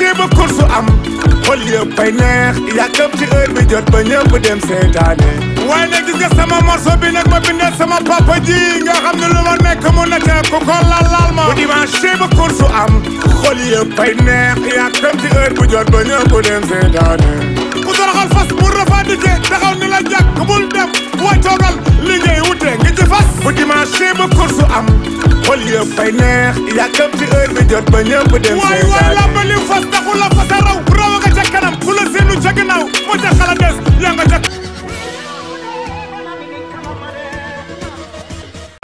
dimanche ba course am xol yëpp ay neex yàkkam ci heure bi jot ba ñëpp dem seetaane waaye nag gis nga sama morceau bi nag ma bindee sama papa ji nga xam ne lu ma nekk mu nekk ku ko laal ma bu dimanche ba course am xol yëpp ay neex yàkkam ci heure bi jot ba ñëpp dem seetaane ku toroxal fas mu revendiqué taxaw ni la jàkk bul dem wàccoogal liggéey wute ngi ci fas bu dimanche ba course am xol yëpp ay neex yàkkam ci heure bi jot ba ñëpp dem seetaane waay la ba li fas taxu la fas a raw raw nga ca kanam ku la seenu ca gannaaw moo ca xala des yaa nga ca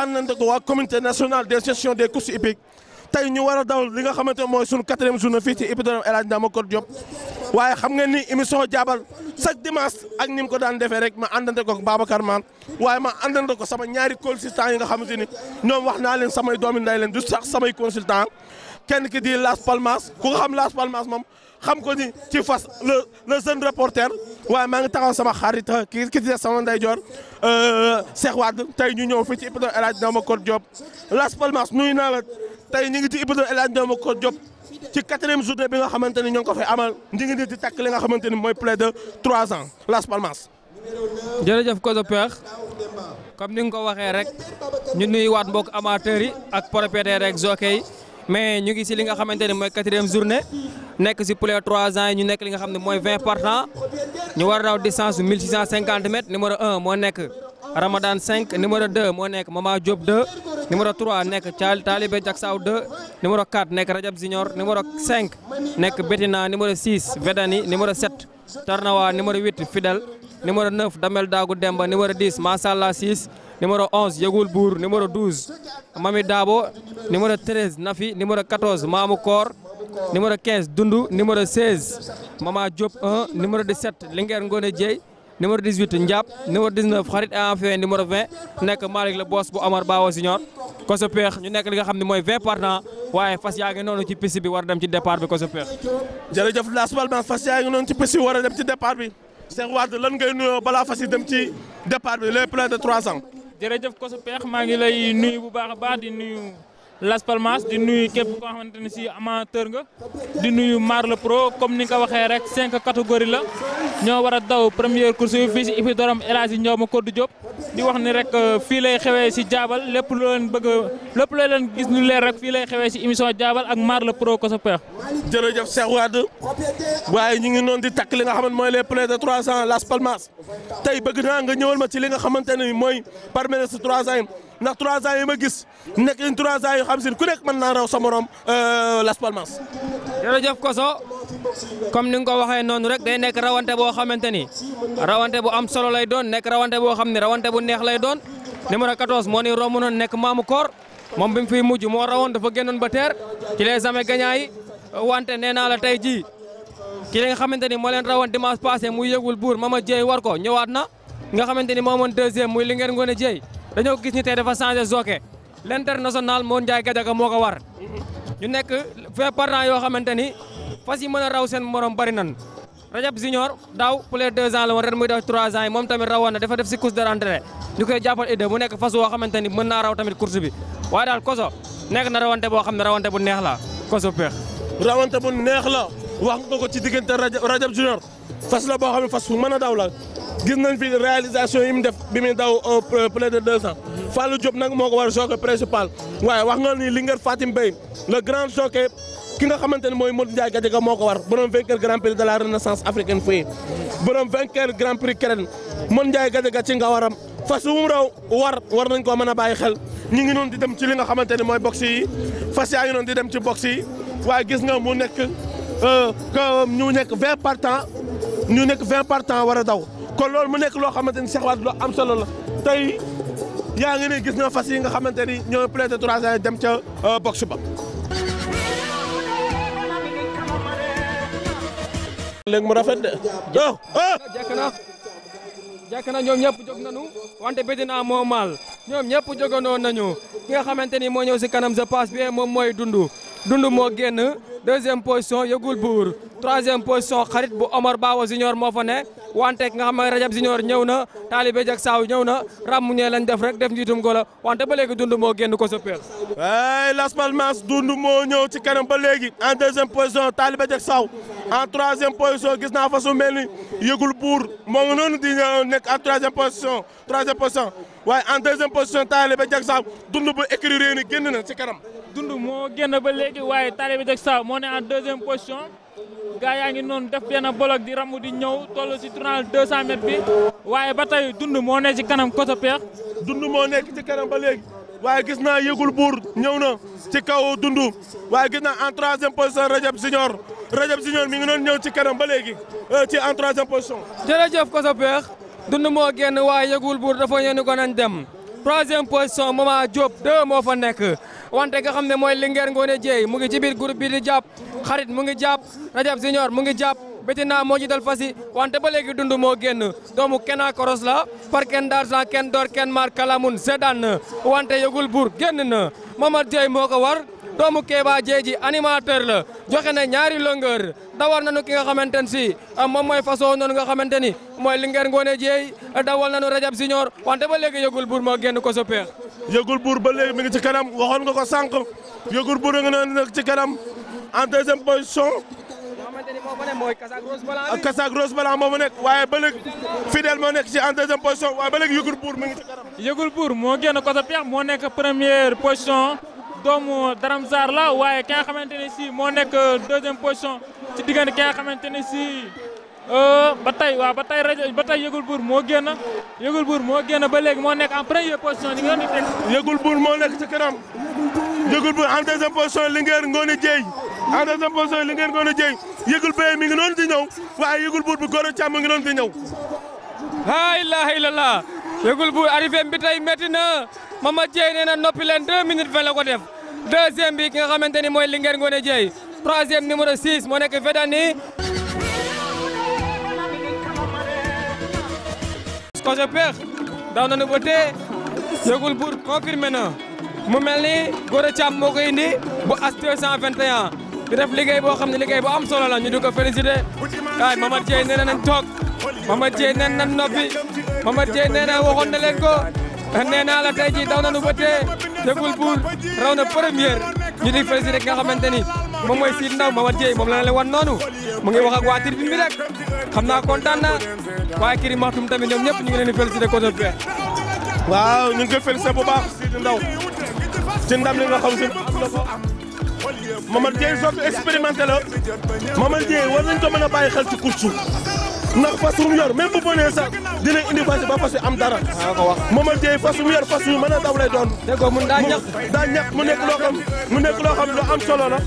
àndante ko waa comité national de gestion des courses hippiques tey ñu war a daw li nga xamante ne mooy sunu 4e journée fii ci hippodrome El Hadji Ndama Cor Diop waaye xam ngeen ni émission jaabal chaque dimanche ak ni mu ko daan defee rek ma àndante ko Babacar Man waaye ma àndante ko sama ñaari consultant yi nga xamante ni ñoom wax naa leen samay doomi nday leen du sax samay consultant kenn ki di Las Palmas ku ko xam Las Palmas moom xam ko ni ci fas le jeune reporter waaye maa ngi taxaw sama xarit ki di sama ndeyjoor Cheikh Wade tey ñu ñëw fii ci hippodrome El Hadji Ndama Cor Diop Las Palmas nuyu naa la tey ñu ngi ci hippodrome El Hadji Ndama Cor Diop ci 4e journée bi nga xamante ni ñoo ngi ko fay amal ñu ngi di takk li nga xamante ni mooy plus de 3 ans Las Palmas. jërëjëf Koso Peex comme ni nga ko waxee rek ñu nuyuwaat mbokk amateurs yi ak propriétaires rek jockey yi mais ñu ngi si li nga xamante ni mooy 4e journée nekk si plus de 3 ans yi ñu nekk li nga xam ne mooy 20 partants ñu war a daw distance 1650 mètres numéro 1 moo nekk Ramadan 5 numéro 2 moo nekk Mama Diop 2 numéro 3 nekk Talibé Jaksaw 2 numéro 4 nekk Rajab Junior numéro 5 nekk Betina numéro 6 Vedani numéro 7 Tarnawa numéro 8 Fidèle numéro 9 Damel Dagu Demba numéro 10 Masalla 6 numéro 11 Yegul Bour numéro 12 Mami Dabo numéro 13 Nafi numéro 14 Mamou Kor numéro 15 Dundu numéro 16 Mama Diop 1 numéro 17 Linguère Ngone Dieye numéro 18 Ndiap numéro 19 Xarit Enfin numéro 20 nekk Malick la boss bu Omar Bawo Senior Koso Peex ñu nekk li nga xam ne mooy 20 partants waaye fas yaa ngi noonu ci piste bi war a dem ci départ bi Koso Peex. jërëjëf Las Palmas fas yaa ngi noonu ci piste bi war a dem ci départ bi Cheikh Wade lan ngay nuyoo balaa fas yi dem ci départ bi les plus de 3 ans. jërëjëf Koso Peex maa ngi lay nuyu bu baax a baax di nuyu Las Palmas di nuyu képp koo xamante ne si amateur nga di nuyu Marle Pro comme ni nga ko waxee rek 5 catégories la ñoo war a daw première course bi fii si hippodrome El Hadji Ndama Cor Diop di wax ni rek fii lay xewee si jaabal lépp loo leen bëgg lépp loo leen gis lu leer rek fii lay xewee si émission jaabal ak Marle Pro Koso Peex. jërëjëf Cheikh Wade waaye ñu ngi noonu di takk li nga xamante mooy les plus de 3 ans Las Palmas tey bëgg naa nga ñëwal ma ci li nga xamante ne mooy parmi ces 3 ans yi ndax 3 ans yi ma gis nekk nañ 3 ans yoo xam si ku nekk mën naa raw sa morom Las Palmas. jërëjëf Koso comme ni nga ko waxee noonu rek day nekk rawante boo xamante ni rawante bu am solo lay doon nekk rawante boo xam ne rawante bu neex lay doon numéro 14 moo ni romb noonu nekk Mamou Kor moom bi mu fiy mujj moo rawoon dafa génnoon ba teer ci les jamais gagnants yi wante nee naa la tey jii ki nga xamante ni moo leen rawoon dimanche passé muy Yegul Bour Mama Dieye war ko ñëwaat na nga xamante ni moo moon 2e muy Linguère Ngone Dieye dañoo gis ni tey dafa changé jockey l'international moo Ndiaye Gadiaga moo ko war ñu nekk 20 partants yoo xamante ni fas yi mën a raw seen morom bari nan Rajab Junior daaw pour les 2 ans la woon ren muy def 3 ans yi moom tamit rawoon na dafa def si course de rentrée ñu koy jàppal idée mu nekk fas woo xamante ni mën naa raw tamit course bi waaye daal Koso nekk na rawante boo xam ne rawante bu neex la Koso Peex. rawante bu neex la wax nga ko ci diggante Rajab Junior fas la boo xam ne fas fu mën a daw la gis nañ fi réalisation yi mu def bi muy daw plus de 2 ans Fallou Diop nag moo ko war jockey principal waaye wax nga ni Linguère Fatim Bey le grand jockey ki nga xamante ne mooy Modou Ndiaye Gadiaga moo ko war borom vainqueur grand prix de la renaissance africaine fii borom vainqueur grand prix keneen Modou Ndiaye Gadiaga ci nga waram fas wu mu raw war nañ koo mën a bàyyi xel ñu ngi noonu di dem ci li nga xamante ne mooy box yi fas yaa ngi noonu di dem ci box yi waaye gis nga mu nekk ñu nekk 20 partants ñu nekk 20 partants war a daw kon loolu mu nekk loo xamante ni Cheikh Wade loo am solo la tey yaa ngi ne gis nga fas yi nga xamante ni ñoo plus de 3 ans dem ca box ba. léegi mu rafet de jekk na ñoom ñëpp jóg nañu wante Betina moo maal ñoom ñëpp jógandoo nañu ki nga xamante ni moo ñëw si kanam je passe bien moom mooy Dundu moo génn 2e position Yegul Bour 3e position xarit bu Omar Bawo Junior moo fa ne wante nga xam ne Rajab Junior ñëw na Talibé Diack Saw ñëw na ràmmuñee lañ def rek def njiitum golo wante ba léegi dund moo génn ko sa peex. Las Palmas dund moo ñëw ci kanam ba léegi en deuxième position Talibé Diack Saw en troisième position gis naa fa su mel ni yëgul buur moo ngi noonu di nekk en troisième position waaye en deuxième position Talibé Diack Saw dund bu écrit réew ni génn na ci kanam. dund moo génn ba léegi waaye Talibé Diack Saw moo ne en deuxième position gaa yaa ngi noonu def benn bolok di ramu di ñëw toll ci tournal 200 mètres bi waaye ba tey dund moo ne ci kanam côté peex. dund moo nekk ci kanam ba léegi waaye gis naa yëgul buur ñëw na ci kaw dund waaye gis naa en troisième position Rajab Junior mi ngi noonu ñëw ci kanam ba léegi ci en troisième position. jërëjëf ko sa peex dund moo génn waaye yëgul buur dafa ñëw ni ko nañ dem troisième position Mama Diop 2 moo fa nekk wante nga xam ne mooy Linguère Ngoné Dieye mu ngi ci biir groupe bi di jàpp xarit mu ngi jàpp Rajab Junior mu ngi jàpp Betina moo jiital fasi wante ba léegi dund moo génn doomu Kena Koros la par ken d'argent ken d'or ken mar kalamun sedan na wante yëgul buur génn na Mamad Dieye moo ko war doomu Kéba Dieye animateur la joxe na ñaari longueur dawal nañu ki nga xamante ne si moom mooy façon noonu nga xamante ni mooy Linguère Ngoné Dieye dawal nañu Rajab Junior wante ba léegi yëgul buur moo génn ko sa peex. yëgul buur ba léegi mi ngi ci kanam waxoon nga ko sànq yëgul buur nga noonu nekk ci kanam en deuxième position. Kasak Rose Blanc moo fa nekk waaye ba léegi Fidèle moo nekk ci en deuxième position waaye ba léegi yëgul buur mi ngi ci kanam. yëgul buur moo génn côté peex moo nekk première position doomu Daram Sarr la waaye ki nga xamante ne si moo nekk deuxième position ci diggante ki nga xamante ne si ba tey yëgul buur moo génn ba léegi moo nekk en première position ñu ngi leen di teg. yëgul buur moo nekk ci kanam yëgul buur en deuxième position Linguère Ngoné Dieye en deuxième position Linguère Ngoné Dieye yëgul bee mi ngi noonu di ñëw waaye yëgul buur bi Gora Thiam mi ngi noonu di ñëw. la ilaha illallah yëgul buur arrivé bi tey métti na Mamad Dieye nee na noppi leen 2 minutes 20 la ko def deuxième bi ki nga xamante ni mooy Linguère Ngoné Dieye troisième numéro 6 moo nekk Vedani. ko sa peex daw nañu ba tee yëgul buur confirmé na mu mel ni Gora Thiam moo ko indi bu as 221 di def liggéey boo xam ne liggéey bu am solo la ñu di ko félicité waaye Mamad Dieye nee na nañ toog Mamad Dieye nee na nañ noppi Mamad Dieye nee na waxoon na leen ko nee naa la tey jii daw nañu ba tee yëgul buur raw na première ñu di félicité ki nga xamante ni moom mooy Sidy Ndaw Mamad Dieye moom la leen wan noonu mu ngi wax ak waa tribune bi rek xam naa kontaan na waaye kii di Maxtum tamit ñoom ñëpp ñu ngi leen di félicité côté bi. waaw ñu ngi koy félicité bu baax Sidy Ndaw ci ndam li nga xam si Mamad Dieye soog expérimenté la Mamad Dieye war nañ ko mën a bàyyi xel ci course ndax fas yu mu yor même bu bonee sax dina indi fas ba fas yu am dara. waaw ko wax Mamad Dieye fas yu mu yor fas yu mën a daw lay doon. dégg nga mun daa ñax mu nekk loo xam lu am solo la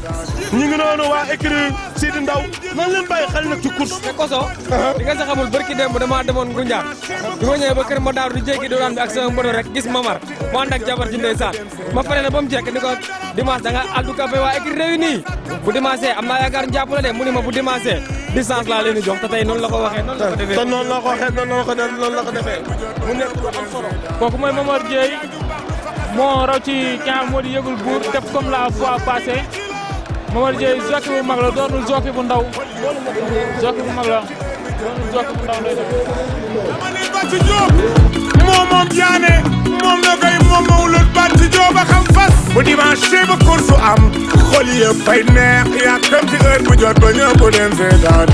ñu ngi noonu waa écrit Sidy Ndaw nan leen bàyyi xel nag ci course. te koso di nga sa xamul barki démb dama demoon Ngunjaan bi ma ñëwee ba kër ma daaru di jéggi doon bi ak sama mbodo rek gis Mamar mu ànd ak jabar ji ndeysaan ma pare na ba mu jekk ni ko dimanche da nga aldu café waa écrit réuni bu dimanche am naa yaakaar njàpp la de mu ni ma bu dimanche distance laa leen di jox te tey noonu la ko waxee noonu la ko defee te noonu la ko waxee noonu la ko defee mu nekk lu am solo. kooku mooy Mamad Dieye moo raw ci ki moo di yëgul buur def comme la fois passée Mamad Dieye jockey bu mag la doonul jockey bu ndaw jockey bu mag la doonul jockey bu ndaw lay def. Bàcci Diop moom Diané moom na koy moom Mawlud Bàcci Diop a xam fas bu dimanche ba course am xol yëpp fay neex yaa kam ci heure bu jot ba ñëpp dem seetaan